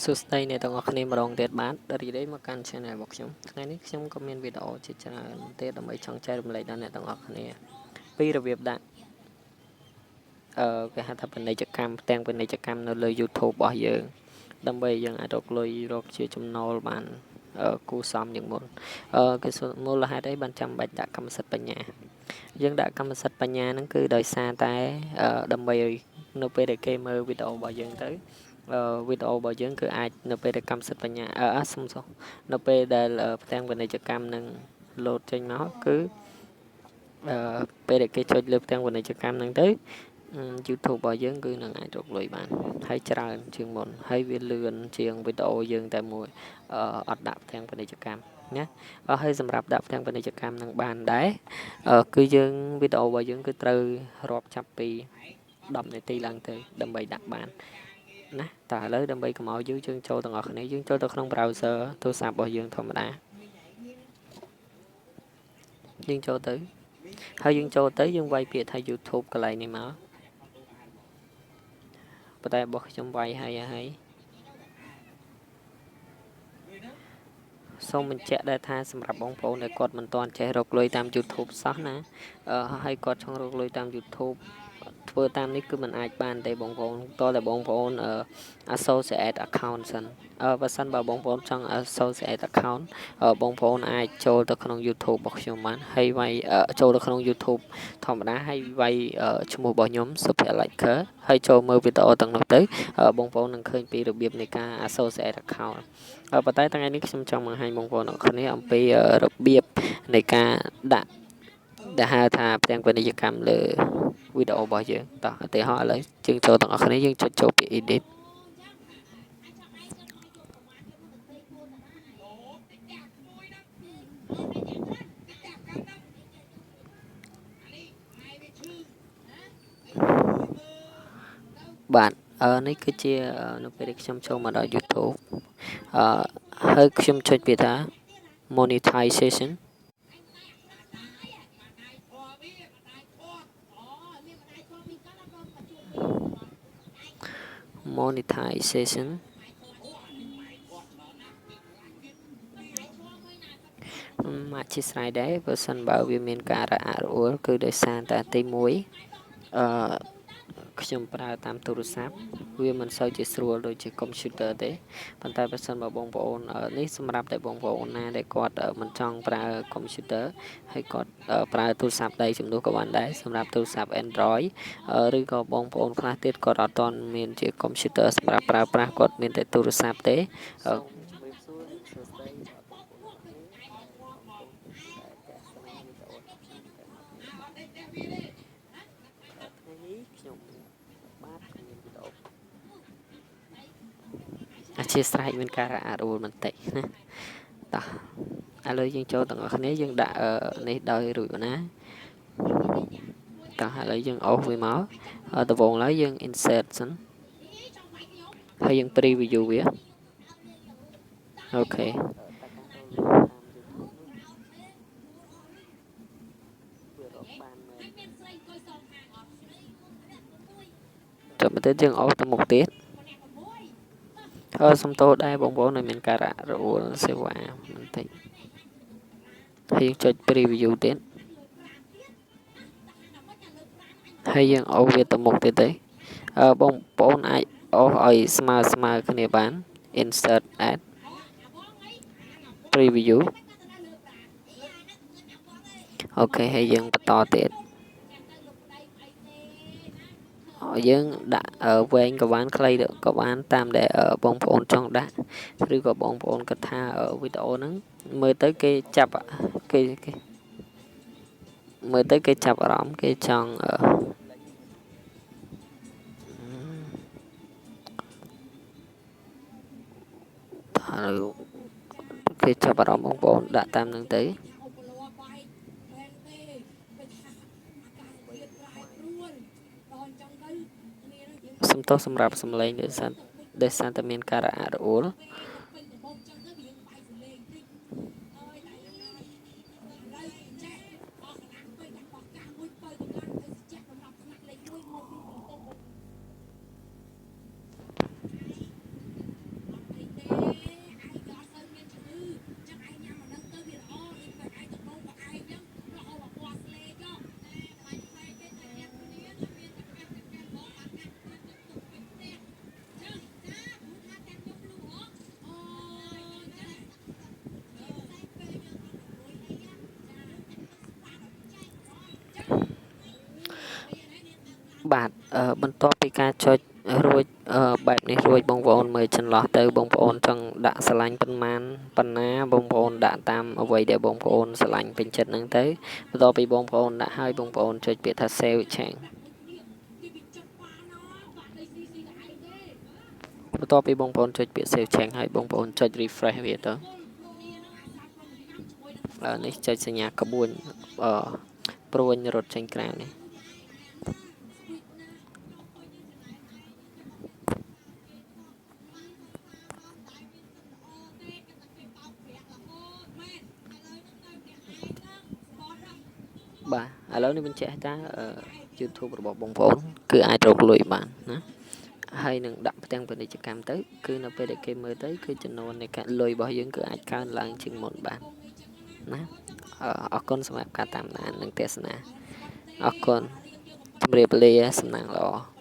សួស្តីអ្នកទាំងអស់គ្នាម្ដងទៀតបាទរីករាយមកកាន់ Channel របស់ខ្ញុំថ្ងៃនេះខ្ញុំក៏មានវីដេអូជាច្រើនទៀតដើម្បីចង់ចែករំលែកដល់អ្នកទាំងអស់គ្នាពីរបៀបដាក់គេហៅថាពាណិជ្ជកម្មផ្ទាំងពាណិជ្ជកម្មនៅលើ YouTube របស់យើងដើម្បីយើងអាចរកលុយរកជាចំណូលបានគួរសមជាងមុនគេមូលហេតុអីបានចាំបាច់ដាក់កម្មសិទ្ធិបញ្ញាយើងដាក់កម្មសិទ្ធិបញ្ញាហ្នឹងគឺដោយសារតែដើម្បីឲ្យនៅពេលដែលគេមើលវីដេអូរបស់យើងទៅវីដេអូរបស់យើងគឺអាចនៅពេលដែលកម្មសិទ្ធិបញ្ញាសុំសោះនៅពេលដែលផ្ទាំងពាណិជ្ជកម្មនឹងលោតចេញមកគឺពេលដែលគេចុចលើផ្ទាំងពាណិជ្ជកម្មហ្នឹងទៅ YouTube របស់យើងគឺនឹងអាចរកលុយបានហើយច្រើនជាងមុនហើយវាលឿនជាងវីដេអូយើងតែមួយអត់ដាក់ផ្ទាំងពាណិជ្ជកម្មណាហើយសម្រាប់ដាក់ផ្ទាំងពាណិជ្ជកម្មនឹងបានដែរគឺយើងវីដេអូរបស់យើងគឺត្រូវរាប់ចាប់ពី10នាទីឡើងទៅដើម្បីដាក់បានណាតើឥឡូវដើម្បីកុំឲ្យយូរយើងចូលទាំងអស់គ្នាយើងចូលទៅក្នុង browser ទូរស័ព្ទរបស់យើងធម្មតាយើងចូលទៅហើយយើងចូលទៅយើងវាយពាក្យថា YouTube កន្លែងនេះមកប៉ុន្តែរបស់ខ្ញុំវាយហើយសូមបញ្ជាក់ដែរថាសម្រាប់បងប្អូនដែលគាត់មិនទាន់ចេះរកលុយតាម YouTube សោះណាហើយគាត់ចង់រកលុយតាម YouTube ធ្វើតាមនេះគឺมันអាចបានទេបងប្អូនតើតែបងប្អូន associate account សិនបើសិនបើបងប្អូនចង់ associate account បងប្អូនអាចចូលទៅក្នុង YouTube របស់ខ្ញុំបានហើយវាយចូលទៅក្នុង YouTube ធម្មតាហើយវាយឈ្មោះរបស់ខ្ញុំ Super Liker ហើយចូលមើលវីដេអូទាំងនោះទៅបងប្អូននឹងឃើញពីរបៀបនៃការ associate account ប៉ុន្តែថ្ងៃនេះខ្ញុំចង់បង្ហាញបងប្អូនអរគ្នាអំពីរបៀបនៃការដាក់ដែលហៅថាផ្ទាំងពាណិជ្ជកម្មលើវីដេអូរបស់យើងតោះឧទាហរណ៍ឥឡូវយើងចូលទាំងអស់គ្នាយើងចុចចូលពី edit បាទនេះគឺជានៅពេលដែលខ្ញុំចូលមកដល់ YouTube ហើយខ្ញុំចុចពាក្យថា monetization monetization មកអធិស្ឋានដែរបើសិនបើវាមានការរអាក់រអួលគឺដោយសារតែទី1អឺខ្ញុំប្រើតាមទូរស័ព្ទវាមិនសូវជាស្រួលដូចជា computer ទេប៉ុន្តែបើសិនបើបងប្អូននេះសម្រាប់តែបងប្អូនណាដែលគាត់មិនចង់ប្រើ computer ហើយគាត់ប្រើទូរស័ព្ទដៃជំនួសក៏បានដែរសម្រាប់ទូរស័ព្ទ Android ឬក៏បងប្អូនខ្លះទៀតគាត់អត់ទាន់មានជា computer សម្រាប់ប្រើប្រាស់គាត់មានតែទូរស័ព្ទទេអធិស្ឋានមានការរអាក់រអួលបន្តិចណាតោះឥឡូវយើងចូលទាំងអស់គ្នាយើងដាក់នេះដោយរួចណាតោះឥឡូវយើងអូសវាមកដំបូងឡើយយើង insert សិនហើយយើង preview វាអូខេចុះមកទៀតយើងអូសទៅមុខទៀតសំទោសដែរបងប្អូននៅមានការរអួលសេវាបន្តិចហើយយើងចុច preview ទៀតហើយយើងអូសវាទៅមុខទៀតទេបងប្អូនអាចអូសឲ្យស្មើគ្នាបាន insert add preview អូខេហើយយើងបន្តទៀតយើងដាក់វែងក៏បានខ្លីក៏បានតាមដែលបងប្អូនចង់ដាក់ឬក៏បងប្អូនគិតថាវីដេអូហ្នឹងមើលទៅគេចាប់គេមើលទៅគេចាប់អារម្មណ៍គេចង់គេចាប់អារម្មណ៍បងប្អូនដាក់តាមនឹងទៅសំទោសសម្រាប់សំឡេងដោយសារតែមានការរអាក់រអួល បន្ទាប់ពីការចុចរួចបែបនេះរួចបងប្អូនមើលចន្លោះទៅបងប្អូនចង់ដាក់ស្រឡាញ់ប៉ុន្មានប៉ុណ្ណាបងប្អូនដាក់តាមអ្វីដែលបងប្អូនស្រឡាញ់ពេញចិត្តហ្នឹងទៅបន្ទាប់ពីបងប្អូនដាក់ហើយបងប្អូនចុចពាក្យថា save change បន្ទាប់ពីបងប្អូនចុចពាក្យ save change ហើយបងប្អូនចុច refresh វាទៅនេះចុចសញ្ញាក្បួនអឺព្រួញរត់ចេញក្រៅនេះបាទឥឡូវនេះបញ្ជាក់ថា YouTube របស់បងប្អូនគឺអាចរកលុយបានណាហើយនឹងដាក់ផ្ទាំងពាណិជ្ជកម្មទៅគឺនៅពេលដែលគេមើលទៅគឺចំនួននៃការលុយរបស់យើងគឺអាចកើនឡើងជាងមុនបានណាអរគុណសម្រាប់ការតាមដាននិងទស្សនាអរគុណជម្រាបលាសំណាងល្អ។